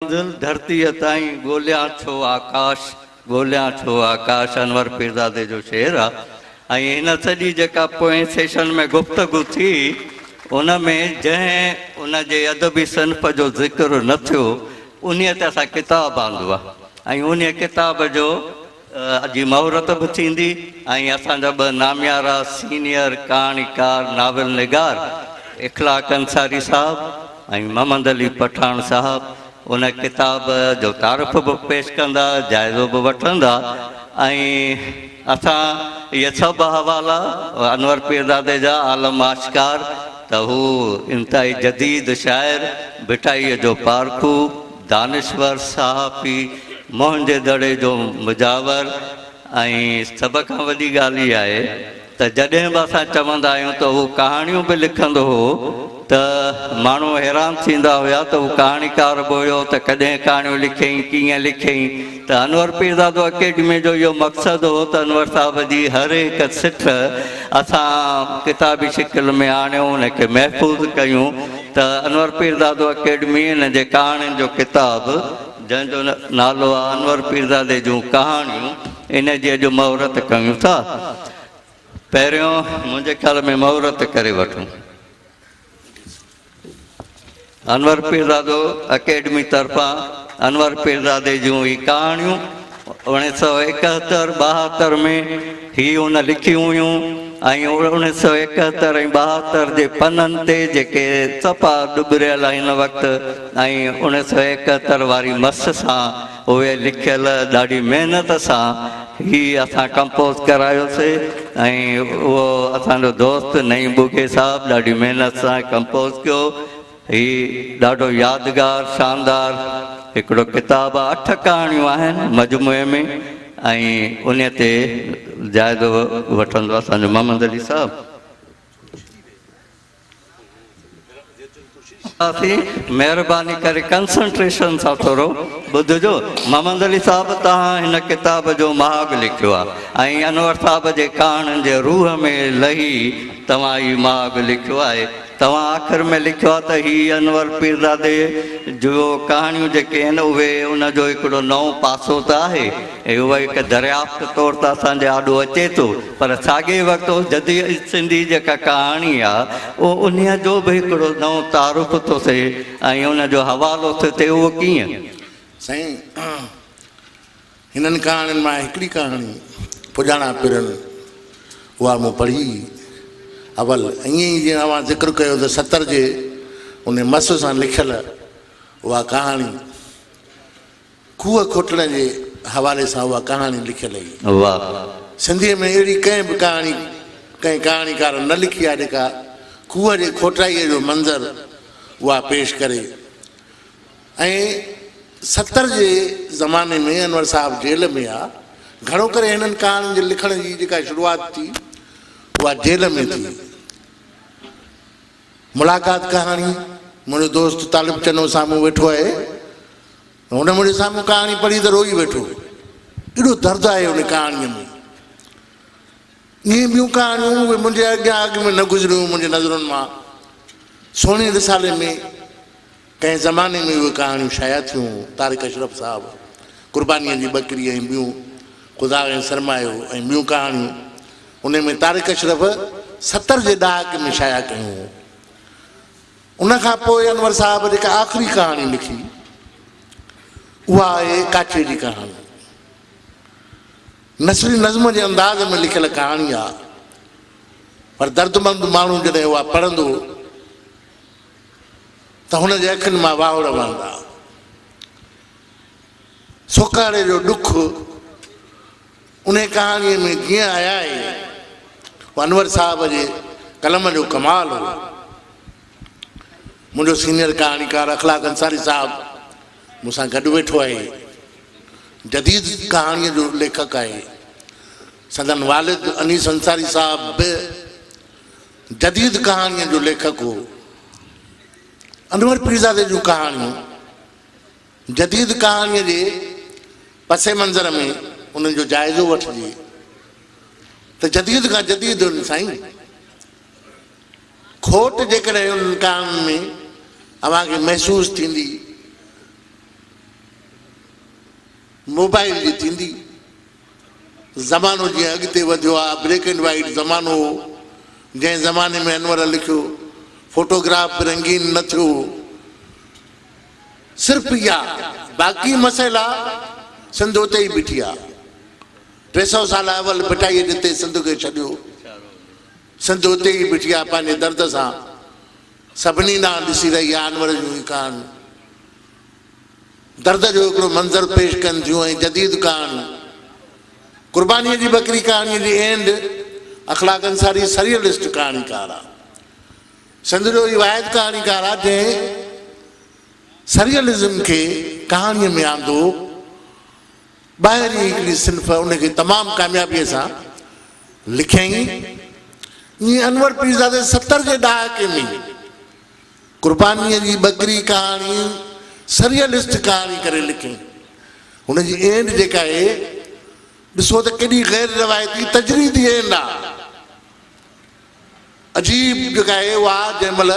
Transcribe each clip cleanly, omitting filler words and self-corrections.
منزل ڌرتيء تائين، ڳوليان ڇو آڪاش، ڳوليان ڇو آڪاش انور پيرزادي جو شعر آ ۽ هن سڄي جيڪا پوئين سيشن ۾ گفتگو ٿي ان ۾ جنهن ان جي ادبي صنف جو ذڪر نه ٿيو انهيء تي اسان ڪتاب آندو آ ۽ انهيء ڪتاب جو جي مهورت به ٿيندي ۽ اسان جا ٻه ناميارا سينيئر ڪهاڻيڪار ناول نگار اخلاق انصاري صاحب ۽ محمد علي پٺاڻ صاحب ان ڪتاب جو تعارف به پيش ڪندا، جائزو به وٺندا ۽ اسان اهي سڀ حوالا انور پيرزادي جا عالم آشڪار ته هو انتهائي جديد شاعر، ڀٽائيء جو پارکو، دانشور، صحافي، موهن جي دڙي جو مجاور ۽ سڀ کان وڏي ڳالهه اها آهي ته جڏهن به اسان چوندا آهيون ته هو ڪهاڻيون به لکندو هو ته ماڻهو حيران ٿيندا هيا ته هو ڪهاڻيڪار به هيو ته ڪڏهن ڪهاڻيون لکيائين ڪيئن لکيائين ته انور پيرزادو اڪيڊميء جو اهو مقصد هو ته انور صاحب جي هر هڪ سٽ اسان ڪتابي شڪل ۾ آڻيون ان کي محفوظ ڪيون ته انور پيرزادو اڪيڊمي ان جي ڪهاڻين جو ڪتاب جنهن جو نالو آهي انور پيرزادي جون ڪهاڻيون ان جي اڄ مهورت ڪيون ٿا. پهريون منهنجي خيال ۾ مهورت ڪري وٺون. انور پيرزادو اڪيڊمي طرفان انور پيرزادي جون هي ڪهاڻيون اوڻيهه سؤ ايڪهتر ٻاهتر ۾ هي هن لکيون هيون ۽ اوڻيهه سؤ ايڪهتر ۽ ٻاهتر جي پنن تي جيڪي صفا ڏٻريل هن وقت ۽ اوڻيهه سؤ ايڪهتر واري مس سان اهي لکيل ڏاڍي محنت سان هي اسان ڪمپوز ڪرايوسي ۽ اهو اسان جو دوست نعيم ٻگهي صاحب ڏاڍي محنت سان ڪمپوز ڪيو. هي ڏاڍو يادگار شاندار هڪڙو ڪتاب آ. اٺ ڪهاڻيون آهن مجموعي ۾ ۽ انهي تي جائزو وٺندو اسان جو محمد علي صاحب. سين مهرباني ڪري ڪنسنٽريشن سان ٿورو ٻڌجو. محمد علي صاحب توهان هن ڪتاب جو مهاڳ لکيو آ ۽ انور صاحب جي ڪهاڻين جي روح ۾ لهي توهان هي مهاڳ لکيو آهي. توهان آخر ۾ لکيو آهي ته هي انور پيرزادي جو ڪهاڻيون جيڪي آهن اهي ان جو هڪڙو نئون پاسو ته آهي ۽ اهو هڪ دريافت طور ته اسان جي آڏو اچي ٿو پر ساڳئي وقت اهو جديد سنڌي جيڪا ڪهاڻي آهي اهو انهيء جو به هڪڙو نئون تعارف ٿو ٿئي ۽ ان جو حوالو ٿو ٿئي اهو ڪيئن؟ سائين هنن ڪهاڻين مان هڪڙي ڪهاڻي پڄاڻا پرن اها مون پڙهي اول ائين ئي جيئن اوهان ذڪر ڪيو ته ستر جي ان مس سان لکيل اها ڪهاڻي کوهه کوٽڻ جي حوالي سان اها ڪهاڻي لکيل هئي. سنڌيء ۾ اهڙي ڪنهن به ڪهاڻي ڪنهن ڪهاڻيڪار نه لکي آهي جيڪا کوهه جي کوٽائيء جو منظر اها پيش ڪري. ۽ 70 جي زماني ۾ انور صاحب جيل ۾ آ. گهڻو ڪري هنن ڪهاڻين جي لکڻ جي جيڪا شروعات ٿي اها جيل ۾ ٿي. ملاقات ڪهاڻي منهنجو دوست طالب چنو سامهون ويٺو آهي. هن منهنجي سامهون ڪهاڻي پڙهي ته روئي ويٺو. ايڏو درد آهي ان ڪهاڻيء ۾. ائين ٻيون ڪهاڻيون اهي منهنجي اڳيان اڳ ۾ نه گذريون منهنجي نظرن مان. سهڻي رسالي ۾ ڪنهن زماني ۾ اهي ڪهاڻيون شايع ٿيون، طارق اشرف صاحب، قربانيء جي ٻڪري ۽ ٻيون، خدا ۽ سرمايو ۽ ٻيون ڪهاڻيون، انهي ۾ طارق اشرف 70 جي ڏهاڪي ۾ شايع ڪيون هيون. ان کان پوء انور صاحب جيڪا آخري ڪهاڻي لکي، اها آهي ڪاڇي جي ڪهاڻي. نثري نظم جي انداز ۾ لکيل ڪهاڻي آهي، پر دردمند ماڻهو جڏهن اها پڙهندو ته هن جي اکين مان واهوڙ وهندا. سوڪهڙي جو ڏک انهي ڪهاڻيء ۾ جيئن آيا آهي، اهو انور صاحب جي قلم جو ڪمال هو. منهنجو سينيئر ڪهاڻيڪار اخلاق انصاري صاحب مون سان گڏ ويٺو آهي. جديد ڪهاڻيء جو ليکڪ آهي. سندن والد انيس انصاري صاحب به جديد ڪهاڻيء جو ليکڪ هو. انور پيرزادي جون ڪهاڻيون جديد ڪهاڻيء جي پس منظر ۾ انهن جو جائزو وٺجي ته جديد کان جديد آهن سائين. کوٽ جيڪڏهن انهن ڪهاڻين ۾ اوهان کي محسوس ٿيندي. موبائل جي ٿيندي. زمانو جيئن اڳتي وڌيو آ، بليڪ اينڊ وائيٽ زمانو هو، جنهن زماني ۾ انور لکيو، فوٽوگراف به رنگين نه ٿيو هو. صرف اها، باقي مسئلا سنڌ اتي ئي بيٺي آ. 300 سال اول ڀٽائيء جتي سنڌ کي ڇڏيو، سنڌ اتي ئي بيٺي آ، پنهنجي درد سان سڀني ڏانهن ڏسي رهي آ. انور جون هي ڪهاڻيون درد جو هڪڙو منظر پيش ڪن ٿيون ۽ جديد ڪهاڻي قربانيء جي ٻڪري ڪهاڻيء جي اينڊ اخلاق انصاري سريئلسٽ ڪهاڻيڪار آ. سنڌ جو هي واحد ڪهاڻيڪار آ جنهن سريئلزم کي ڪهاڻيء ۾ آندو. ٻاهرين هڪڙي صنف ان کي تمام ڪاميابيء سان لکيائين. ائين انور پيرزادي 70 جي ڏهاڪي ۾ قربانيء جي ٻڪري ڪهاڻي سريئلسٽ ڪهاڻي ڪري لکيائين. هن جي اينڊ جيڪا آهي، ڏسو ته ڪيڏي غير روايتي تجريدي اينڊ آ. عجيب جيڪا آهي اها جنهن مهل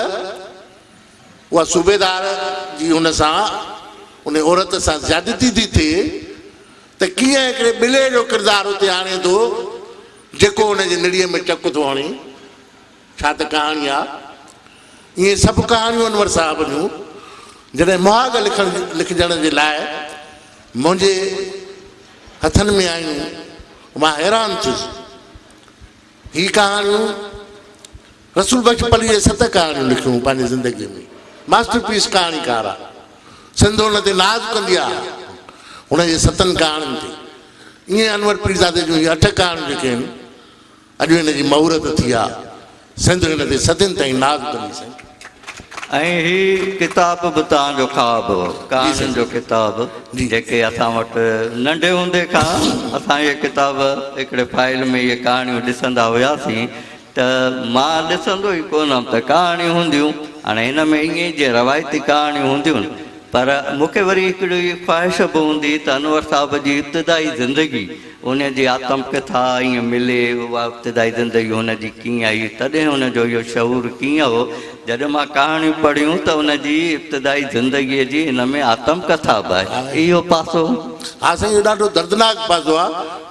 اها صوبيدار جي هن سان ان عورت سان زيادتي ٿي ٿئي ته ڪيئن هڪڙي ٻلي جو ڪردار اتي آڻي ٿو جيڪو هن جي نڙيء ۾ چڪ ٿو هڻي. ڇا ته ڪهاڻي آ. ائين سڀ ڪهاڻيون انور صاحب جون جڏهن مهاڳ لکڻ لکجڻ جي لاء منهنجي هٿن ۾ آيون مان حيران ٿيس. هي ڪهاڻيون رسول بخش پليجي ست ڪهاڻيون لکيون پنهنجي زندگيء ۾. ماسٽر پيس ڪهاڻيڪار آ. سنڌ هن تي ناز ڪندي آ هن جي ستن ڪهاڻين تي. ائين انور پيرزادي جون هي اٺ ڪهاڻيون جيڪي آهن اڄ هن جي مهورت ٿي آ. سنڌ هن تي صدين تائين ناز ڪندي سائين. ۽ هي ڪتاب به توهان جو خواب هو، ڪهاڻين جو ڪتاب، جيڪي اسان وٽ ننڍي هوندي کان اسان اهي ڪتاب هڪڙي فائل ۾ اهي ڪهاڻيون ڏسندا هياسين ته مان ڏسندو ئي ڪونه هئم ته ڪهاڻيون هونديون، هاڻي هن ۾ ائين ئي جيئن روايتي ڪهاڻيون هونديون پر مون کي وري هڪڙي خواهش به هوندي ته انور صاحب جي ابتدائي زندگي ان جي آتم ڪٿا ائين ملي، اها ابتدائي زندگي هن جي ڪيئن هئي، تڏهن هن جو اهو شعور ڪيئن هو. جڏهن مان ڪهاڻيون پڙهيون ته ان جي ابتدائي زندگيء جي هن ۾ آتم ڪٿا به آهي. اهو پاسو. ها سائين اهو ڏاڍو دردناڪ پاسو آ.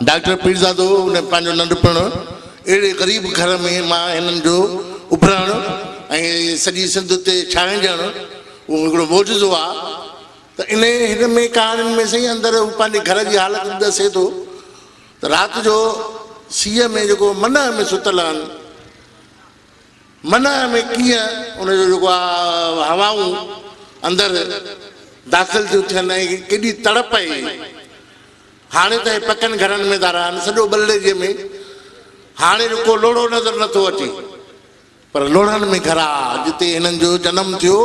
ڊاڪٽر پيرزادو ان پنهنجو ننڍپڻ اهڙي غريب گهر ۾ مان هنن جو اڀرڻ ۽ سڄي سنڌ تي ڇانئجڻ اهو هڪڙو معجزو آ. ته انهيء هن ۾ ڪهاڻين ۾ سائين اندر هو پنهنجي گهر جي حالت به ڏسي ٿو ته رات جو سيء ۾ جيڪو منهه ۾ ستل آهن، منهه ۾ ڪيئن ان جو جيڪو آ هوائون اندر داخل ٿيون ٿين ۽ ڪيڏي تڙپ آهي. هاڻي ته هي پڪن گهرن ۾ ٿا رهن، سڄو ٻلڙيجي ۾ هاڻي جو ڪو لوڙهو نظر نٿو اچي، پر لوڙهن ۾ گهر آ جتي هنن جو جنم ٿيو.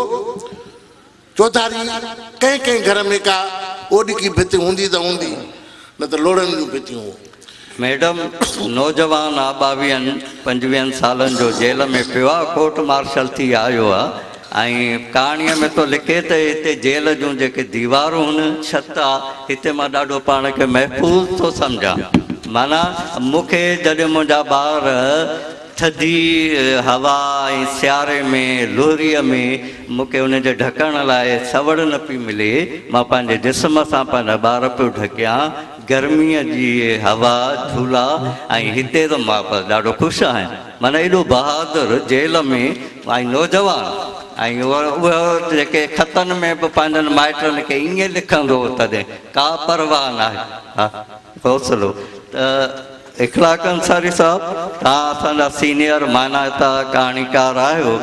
چوڌاري ڪنهن ڪنهن گهر ۾ ڪا اوڏڪي ڀت هوندي ته هوندي، نه ته لوڙهن جون ڀتيون هو. ميڊم، نوجوان آ، ٻاويهن پنجويهن سالن جو، جيل ۾ پيو آ، ڪورٽ مارشل ٿي آيو آ ۽ ڪهاڻيء ۾ ٿو لکي ته هتي جيل جون جيڪي ديوارون هن، ڇت آ، هتي مان ڏاڍو پاڻ کي محفوظ ٿو سمجهان. معنيٰ مون کي جڏهن منهنجا ٻار ٿڌي هوا ۽ سياري ۾ لوهريء ۾ مون کي ان جي ڍڪڻ لاء سوڙ نه پئي ملي. مان پنهنجي جسم سان پنهنجا ٻار پيو ڍڪيان. گرميء جي هوا، جهولا ۽ هتي ته مان بس ڏاڍو خوش آهيان. معنيٰ ايڏو بهادر جيل ۾ ۽ نوجوان ۽ اهو جيڪي خطن ۾ به پنهنجن مائٽن کي ائين لکندو هو تڏهن ڪا پرواهه ناهي. ها حوصلو ته. اخلاق انصاري صاحب توهان اسان جا سينيئر مانائتا ڪهاڻيڪار آهيو.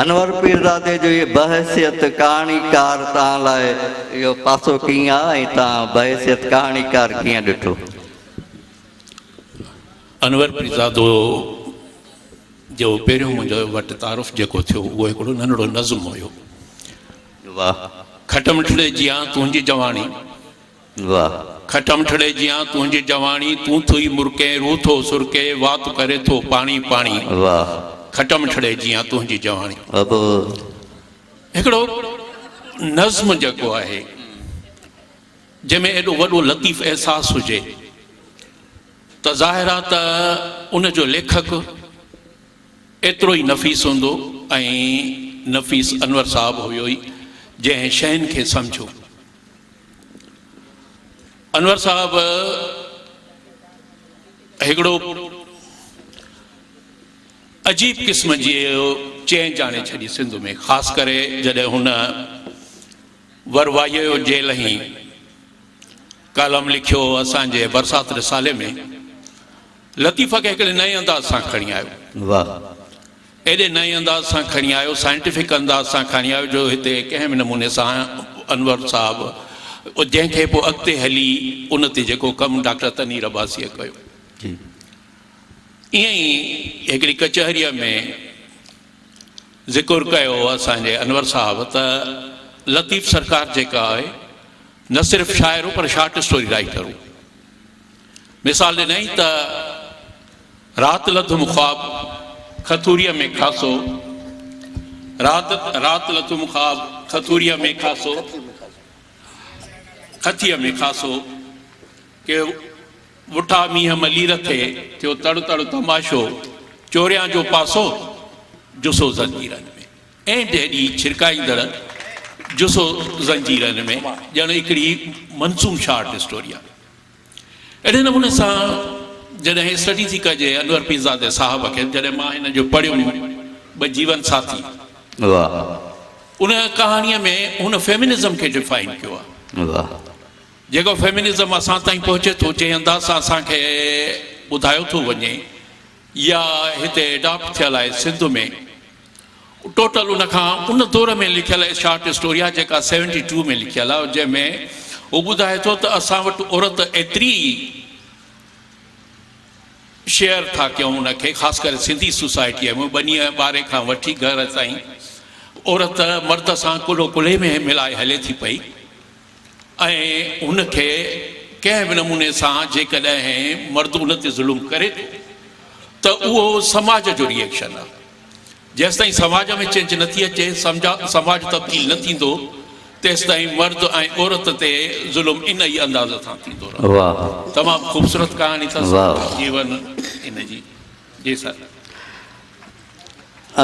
انور پيرزادي جو هي بحيثيت ڪهاڻيڪار توهان لاء اهو پاسو ڪيئن آ ۽ توهان بحيثيت ڪهاڻيڪار ڪيئن ڏٺو؟ انور پيرزادو جو پهريون منهنجو وٽ تعارف جيڪو ٿيو اهو هڪڙو ننڍڙو نظم هيو. واهه. کٽمٺڙي جيان تنهنجي جواڻي. واھ. کٽمٺڙي جيان تنهنجي جواڻي، تون ٿوئي مرڪين، روح ٿو سرڪي، وات ڪري ٿو پاڻي پاڻي. واھ. کٽمٺڙي جيان تنهنجي جواڻي. ابو. هڪڙو نظم جيڪو آهي جنهن ۾ ايڏو وڏو لطيف احساس هجي ته ظاهر آ ته ان جو ليکڪ ايترو ئي نفيس هوندو ۽ نفيس انور صاحب هيو ئي جنهن شين کي سمجهيو. انور صاحب هڪڙو عجيب قسم جي چينج آڻي ڇڏي سنڌ ۾، خاص ڪري جڏهن هن وروائيء جو جيل هين ڪالم لکيو اسان جي برسات رسالي ۾، لطيف کي هڪڙي نئين انداز سان کڻي آيو. واهه. ايڏي نئين انداز سان کڻي آيو، سائنٽيفڪ انداز سان کڻي آيو جو هتي ڪنهن به نموني سان انور صاحب جنهن کي پوء اڳتي هلي ان تي جيڪو ڪم ڊاڪٽر تنوير عباسيء ڪيو. جي. ائين ئي هڪڙي ڪچهريء ۾ ذڪر ڪيو اسان جي انور صاحب ته لطيف سرڪار جيڪا آهي نه صرف شاعر هو پر شارٽ اسٽوري رائيٽر هو. مثال ڏنائين ته رات لڌم خواب کٿوريء ۾ کاسو، رات رات لڌم خواب کٿوريء ۾ کاسو، کٿيء ۾ کاسو، ڪي وٺا مينهن ملير ٿئي، ٿيو تڙ تڙ تماشو، چوريان جو پاسو، جسو زنجيرن ۾. ۽ جهڙي ڇرڪائيندڙ جسو زنجيرن ۾، ڄڻ هڪڙي منظوم شارٽ اسٽوري آهي. اهڙي نموني سان جڏهن اسٽڊي ٿي ڪجي انور پيرزادي صاحب کي، جڏهن مان هن جو پڙهيم ٻه جيون ساٿي. واهه. ان ڪهاڻيء ۾ هن فيمنزم کي ڊفائن ڪيو آهي. واهه. جيڪو فيمنزم اسان تائين پهچي ٿو، جنهن انداز سان اسان کي ٻڌايو ٿو وڃي يا هتي اڊاپٽ ٿيل آهي سنڌ ۾، ٽوٽل ان کان ان دور ۾ لکيل شارٽ اسٽوري آهي جيڪا سيونٽي ٽو ۾ لکيل آهي، جنهن ۾ هو ٻڌائي ٿو ته اسان وٽ عورت ايتري شيئر ٿا ڪيون ان کي، خاص ڪري سنڌي سوسائٽيء ۾ ٻنيء ٻاري کان وٺي گهر تائين عورت مرد سان ڪلهو ڪلهي ۾ ملائي هلي ٿي پئي. ۽ هن کي ڪنهن به نموني سان جيڪڏهن مرد ان تي ظلم ڪري ٿو ته اهو سماج جو ري ايڪشن آهي. جيستائين سماج ۾ چينج نه ٿي اچي، سماج تبديل نه ٿيندو، تيستائين مرد ۽ عورت تي ظلم ان ئي انداز سان ٿيندو رهندو. واهه. تمام خوبصورت ڪهاڻي اٿس واهه. جيون ان جي. جي سر.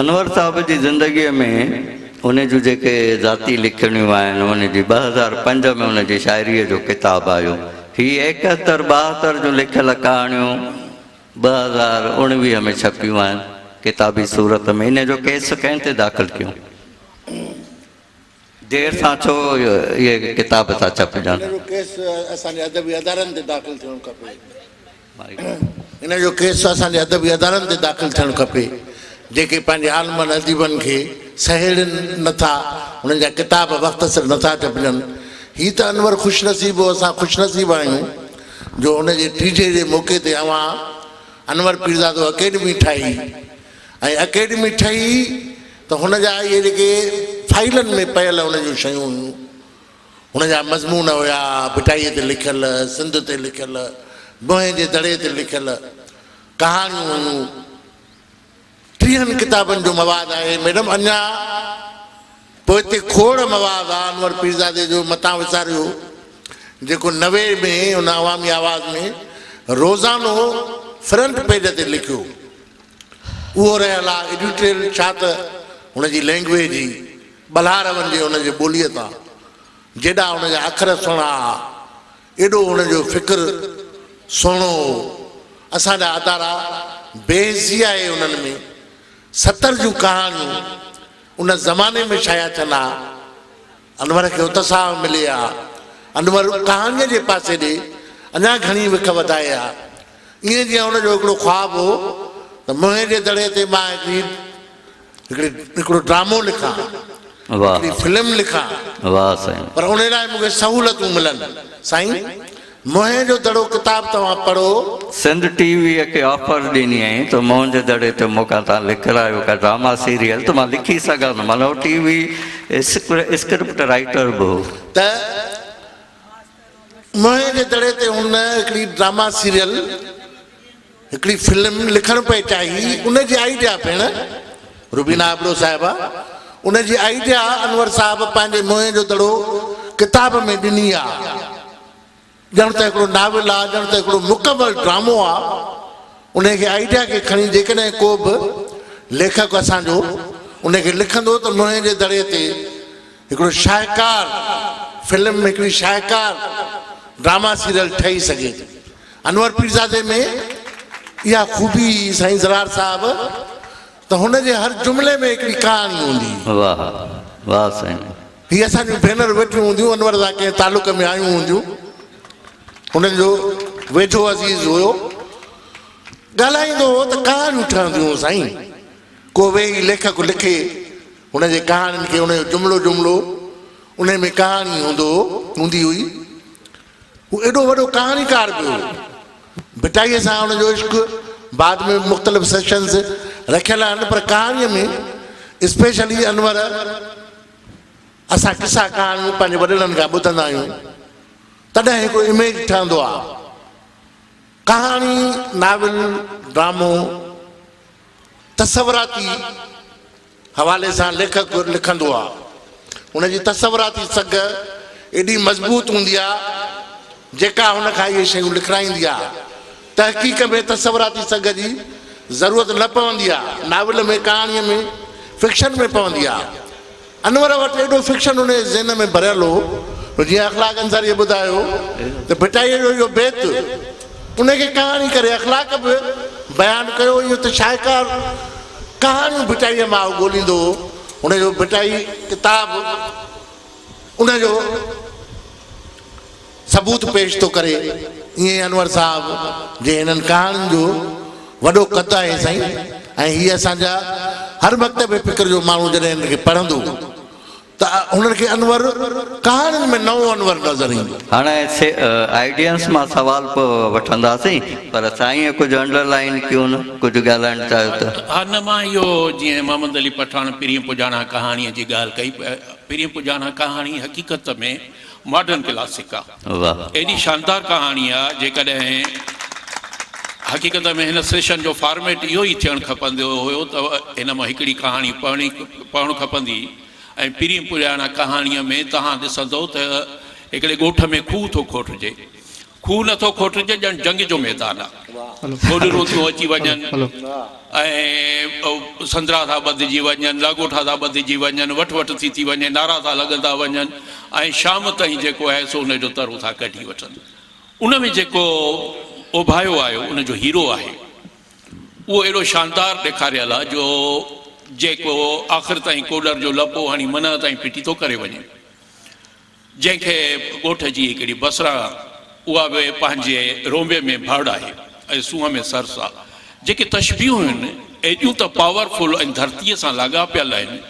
انور صاحب جي زندگيء ۾ ان جون جيڪي ذاتي لکڻيون آهن، ان جي 2005 ۾ ان جي شاعريء جو ڪتاب آيو. هي ايڪهتر ٻاهتر جون لکيل ڪهاڻيون 2019 ۾ ڇپيون آهن ڪتابي صورت ۾. ان جو ڪيس ڪنهن تي داخل ڪيون؟ دير سان ڇو اهي ڪتاب ٿا ڇپجن؟ ان جو ڪيس اسان جي ادبي ادارن تي داخل ٿيڻ کپي. ان جو ڪيس اسان جي ادبي ادارن تي داخل ٿيڻ کپي، جيڪي پنهنجي عالمن اديبن کي سهيڙين نه ٿا، انهن جا ڪتاب وقت سر نه ٿا ڇپجن. هي ته انور خوش نصيب هو، اسان خوش نصيب آهيون جو هن جي ٽيجهي جي موقعي تي اوهان انور پيرزادو اڪيڊمي ٺاهي ۽ اڪيڊمي ٺهي ته هن جا اهي جيڪي فائيلن ۾ پيل هن جون شيون هيون، هن جا مضمون هيا، ڀٽائيء تي لکيل، سنڌ تي لکيل، موهين جي دڙي تي لکيل ڪهاڻيون هيون. ٽيهن ڪتابن جو مواد آهي ميڊم، اڃا پوئتي کوڙ مواد آ انور پيرزادي جو، متان وساريو، جيڪو 90 ۾ هن عوامي آواز ۾ روزانو فرنٽ پيج تي لکيو، اهو رهيل آ. ايڊيٽوريل ڇا ته هن جي لينگويج هئي، ٻلهار وڃجي هن جي ٻوليء تان، جيڏا هن جا اکر سهڻا ها، ايڏو هن جو فڪر سهڻو هو. اسان جا ادارا بي حسي آهي انهن ۾. 70 جون ڪهاڻيون ان زماني ۾ شايع ٿين ها، انور کي اتساهه ملي ها، انور ڪهاڻيء جي پاسي ڏي اڃا گهڻي وک وڌائي ها. ائين جيئن هن جو هڪڙو خواب هو ته موهين جي دڙي تي مان هڪڙي هڪڙي هڪڙو ڊرامو لکان، هڪڙي فلم لکان، واهه سائين. پر انهي لاء مون کي سهولتون ملن. سائين موهين جو دڙو ڪتاب توهان پڙهو. سنڌ ٽي ويء کي آفر ڏني هئائين ته موهن جي دڙي تي مون کان توهان لکرايو ڪا ڊراما سيريل ته مان لکي سگهان ٿو. معنيٰ هو ٽي وي اسڪرپٽ رائيٽر به هو. ته موهين جي دڙي تي هن هڪڙي ڊراما سيريل، هڪڙي فلم لکڻ پئي چاهي، ان جي آئيڊيا پڻ روبينا ابڙو صاحبه ان جي آئيڊيا انور صاحب پنهنجي موهين جو دڙو ڪتاب ۾ ڏني آ، ڄڻ ته هڪڙو ناول آ، ڄڻ ته هڪڙو مڪمل ڊرامو آ، انهي کي آئيڊيا کي کڻي جيڪڏهن ڪو به ليکڪ اسان جو ان کي لکندو ته موهين جي دڙي تي هڪڙو شاهڪار فلم، هڪڙي شاهڪار ڊراما سيريل ٺهي سگهي ٿو. انور پيرزادي ۾ اها خوبي هئي سائين زرار صاحب ته هن جي هر جملي ۾ هڪڙي ڪهاڻي هوندي هئي. واهه واهه سائين. هي اسان جون ڀينرون ويٺيون هونديون انور سان ڪنهن تعلق ۾ آيون هونديون. هنن جو ويجهو عزيز هيو. ڳالهائيندو هو ته ڪهاڻيون ٺهنديون هيون سائين. ڪو ويهي ليکڪ لکي هن جي ڪهاڻين کي ان جو جملو جملو انهي ۾ ڪهاڻي هوندو هو هوندي هئي. هو ايڏو وڏو ڪهاڻيڪار به هو. ڀٽائيء سان هن جو عشق بعد ۾ مختلف سيشنز رکيل آهن پر ڪهاڻيء ۾ اسپيشلي انور اسان قصا ڪهاڻيون پنهنجي وڏڙن کان ٻڌندا آهيون تڏهن هڪڙو اميج ٺهندو آهي. ڪهاڻي، ناول، ڊرامو تصوراتي حوالي سان ليکڪ لکندو آ. ان جي تصوراتي سگهه ايڏي مضبوط هوندي آ، جيڪا هن کان اهي شيون لکرائيندي آ. تحقيق ۾ تصوراتي سگهه جي ضرورت نه پوندي آ. ناول ۾، ڪهاڻيء ۾، فڪشن ۾ پوندي آ. انور وٽ ايڏو فڪشن هن جي ذهن ۾ ڀريل هو جو جيئن اخلاق انصاريء ٻڌايو ته ڀٽائيء جو اهو بيت ان کي ڪهاڻي ڪري اخلاق به بيان ڪيو اهو ته شاهڪار ڪهاڻيون ڀٽائيء مان هو ڳوليندو هو. هن جو ڀٽائي ڪتاب ان جو ثبوت پيش ٿو ڪري. ائين ئي انور صاحب جي هنن ڪهاڻين جو وڏو قد آهي سائين ۽ هي اسان جا هر مڪتب فڪر جو ماڻهو جڏهن هنن کي پڙهندو ته هنن کي انور ڪهاڻين ۾ نئون انور نظر ايندو. هاڻي آڊينس مان سوال پوء وٺنداسين پر سائينء ڪجهه انڊر لائين ڪيون نه ڪجهه ڳالهائڻ چاهيو ته. ها نه مان اهو جيئن محمد علي پٺاڻ پرين پڄاڻان ڪهاڻيء جي ڳالهه ڪئي پرين پڄاڻان ڪهاڻي حقيقت ۾ ماڊرن ڪلاسڪ آ. ايڏي شاندار ڪهاڻي آ جيڪڏهن حقيقت ۾ هن سيشن جو فارميٽ اهو ئي ٿيڻ کپندو هيو ته هن مان هڪڙي ڪهاڻي پڙهڻي پڙهڻ کپندي ۽ پرين پرياڻا ڪهاڻيء ۾ توهان ڏسندؤ ته هڪڙي ڳوٺ ۾ کوهه ٿو کوٽجي کوهه نه ٿو کوٽجي ڄڻ جنگ جو ميدان آ. گوڏرون ٿيون اچي وڃن ۽ سندرا ٿا ٻڌجي وڃن، لاڳوٺا ٿا ٻڌجي وڃن، وٺ وٺ ٿي ٿي وڃي، نعرا ٿا لڳندا وڃن ۽ شام تائين جيڪو آهي سو ان جو ترو ٿا ڪڍي وٺن. ان ۾ جيڪو اوڀايو آيو ان جو هيرو آهي اهو اهڙو شاندار ڏيکاريل آ جو جيڪو آخر تائين ڪوڏر جو لپو هڻي منهن تائين ڦٽي ٿو ڪري وڃي. جنهن کي ڳوٺ جي هڪڙي بصرا، اها به پنهنجي رونبي ۾ ڀڙ آهي ۽ سونهن ۾ سرس آ. جيڪي تشبيهون آهن، ايڏيون ته پاور فل ۽ ڌرتيء سان لاڳاپيل آهن.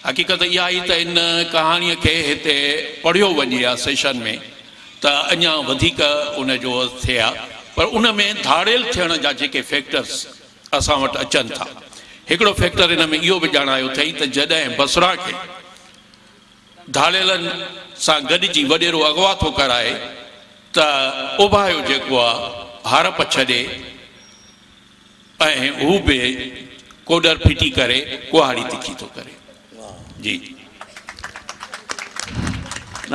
حقيقت اها آهي ته ان ڪهاڻيء کي هتي پڙهيو وڃي ها سيشن ۾ ته اڃا وڌيڪ ان جو ٿئي ها پر ان ۾ ڌاڙيل ٿيڻ جا جيڪي فيڪٽرس اسان وٽ اچن ٿا. هڪڙو فيڪٽر ان ۾ اهو به ڄاڻايو اٿئي ته جڏهن بصرا کي ڌاڙيلن سان گڏجي وڏيرو اغوا ٿو ڪرائي ته اوڀايو جيڪو آ هارپ ڇڏي ۽ هو به ڪوڏر ڦٽي ڪري ڪهاڙي تکي ٿو ڪري. جي.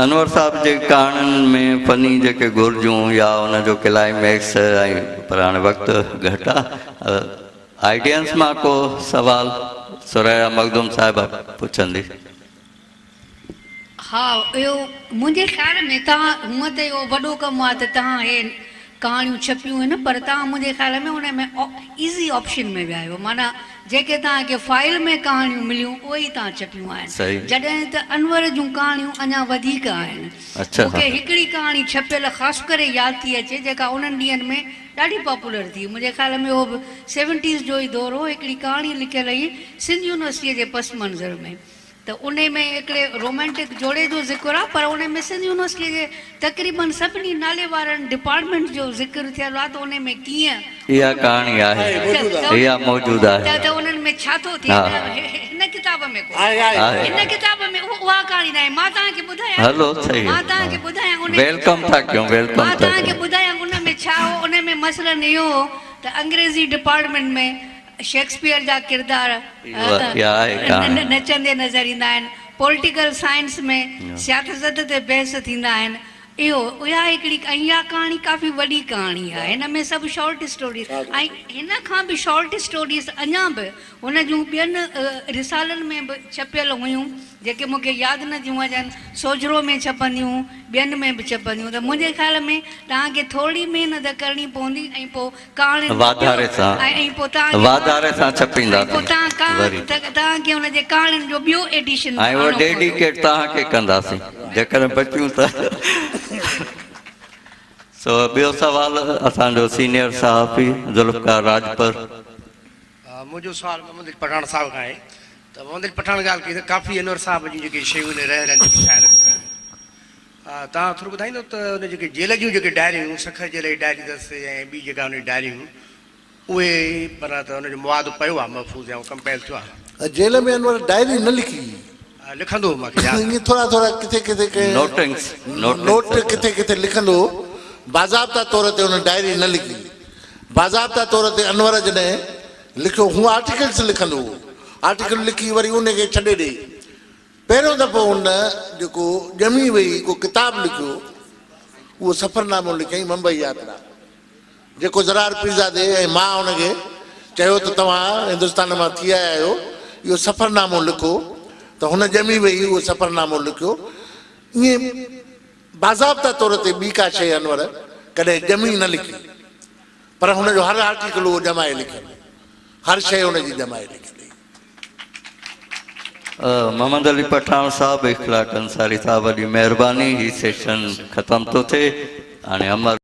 انور صاحب جي ڪهاڻين ۾ فني جيڪي گهرجون يا ان جو ڪلائميڪس ۽ پر هاڻي وقت گهٽ آ آڊينس مان ڪو سوال ثريا مخدوم صاحبه پڇندي. ها اهو منهنجي خيال ۾ توهان هونء ته اهو وڏو ڪم آهي ته توهان هي ڪهاڻيون ڇپيون آهن پر توهان منهنجي خيال ۾ ان ۾ ايزي آپشن ۾ ويا آهيو معنيٰ جيڪي توهان کي فائل ۾ ڪهاڻيون مليون اهي ئي توهان ڇپيون آهن جڏهن ته انور جون ڪهاڻيون اڃا وڌيڪ آهن مون کي هڪڙي ڪهاڻي ڇپيل خاص ڪري ياد ٿي اچي جيڪا انهن ڏينهن ۾ ڏاڍي پاپولر ٿي منهنجي خيال ۾ اهو به سيونٽيز جو ئي دور هو هڪڙي ڪهاڻي لکيل هئي سنڌ يونيورسٽيء جي پس منظر ۾ ته انهي ۾ هڪڙي رومانٽڪ جوڙي جو ذڪر آ پر انهي ۾ سنڌ يونيورسٽيء جي تقريبن سڀني نالي وارن ڊپارٽمينٽس جو ذڪر ٿيل آ ته انهي ۾ ڪيئن اها ڪهاڻي آهي اها موجود آهي. ته انهن ۾ ڇا ٿو ٿئي ته هن ڪتاب ۾ ڪونهي هن ڪتاب ۾ اها ڪهاڻي ناهي مان توهان کي ٻڌايان هلو صحيح مان توهان کي ٻڌايان انهي welcome ٿا ڪيون welcome مان ٿا توهان کي ڪيون. ٻڌايان ان ۾ ڇا هو انهي ۾ مثلاً اهو هو ته انگريزي ڊپارٽمينٽ ۾ شيڪسپيئر جا ڪردار نچندي نظر ايندا آهن، پوليٽيڪل سائنس ۾ سياست تي بحث ٿيندا آهن. اهو اها هڪڙي ۽ اها ڪهاڻي ڪافي وڏي ڪهاڻي آهي. هن ۾ سڀ شارٽ اسٽوريز ۽ هن کان به شارٽ اسٽوريز اڃا به هن جون ٻين رسالن ۾ به ڇپيل هيون، جيڪي مون کي ياد نه ٿيون اچن. سوجهرو ۾ ڇپنديون، ٻين ۾ به ڇپنديون ته منهنجي خيال ۾ توهان کي ٿورڙي محنت ڪرڻي پوندي ۽ پوء ڪهاڻين جو ٻيو واڌاري سان ۽ پوء توهان کي واڌاري سان ۽ پوء ڇپينداسين توهان وري. توهان کي ان جي ڪهاڻين جو ٻيو ايڊيشن به ۽ اهو آڻڻو پوندو. ڊيڊيڪيٽ توهان کي ڪنداسين جيڪڏهن بچيون ته. سو ٻيو سوال اسان جو سينيئر صحافي ذوالفقار راڄپر. منهنجو سوال محمد علي پٺاڻ صاحب کان آهي ته محمد علي پٺاڻ ڳالهه ڪئي ته ڪافي انور صاحب جون جيڪي شيون آهن رهيل آهن جيڪي شايع نه ٿيون آهن توهان ٿورو ٻڌائيندو ته ان جيڪي جيل جون جيڪي ڊائريون هيون سکر جيل جي ڊائري اٿس ۽ ٻي جيڪا ان جي ڊائريون هيون اهي معنيٰ ته ان جو مواد پيو آهي محفوظ يا ڪمپائل ٿيو آهي. جيل ۾ انور ڊائري نه لکي. لکندو هو مان کي ياد آهي. ائين ٿورا ٿورا ڪٿي ڪٿي ڪنهن نوٽنگس نوٽ ڪٿي ڪٿي لکندو هو. باضابطا طور تي هن ڊائري نه لکي. باضابطا طور تي انور جڏهن لکيو هو آرٽيڪلس لکندو هو. آرٽيڪل لکي وري ان کي ڇڏي ڏئي. پهريون دفعو هن جيڪو ڄمي ويهي ڪو ڪتاب لکيو اهو سفرنامو لکيائين ممبئي ياترا. جيڪو زرار پيرزادي ۽ مان هن کي چيو ته توهان هندستان مان ٿي آيا آهيو، اهو سفرنامو لکو ته هن ڄمي ويهي اهو سفرنامو لکيو. ائين باضابطا طور تي ٻي ڪا شيء انور ڪڏهن ڄمي نه لکي، پر هن جو هر آرٽيڪل اهو ڄمائي لکيل هو، هر شيء هن جي ڄمائي لکيل هئي. محمد علي پٺاڻ صاحب، اخلاق انصاري صاحب وڏي مهرباني، هي سيشن ختم ٿو ٿئي، هاڻي امر.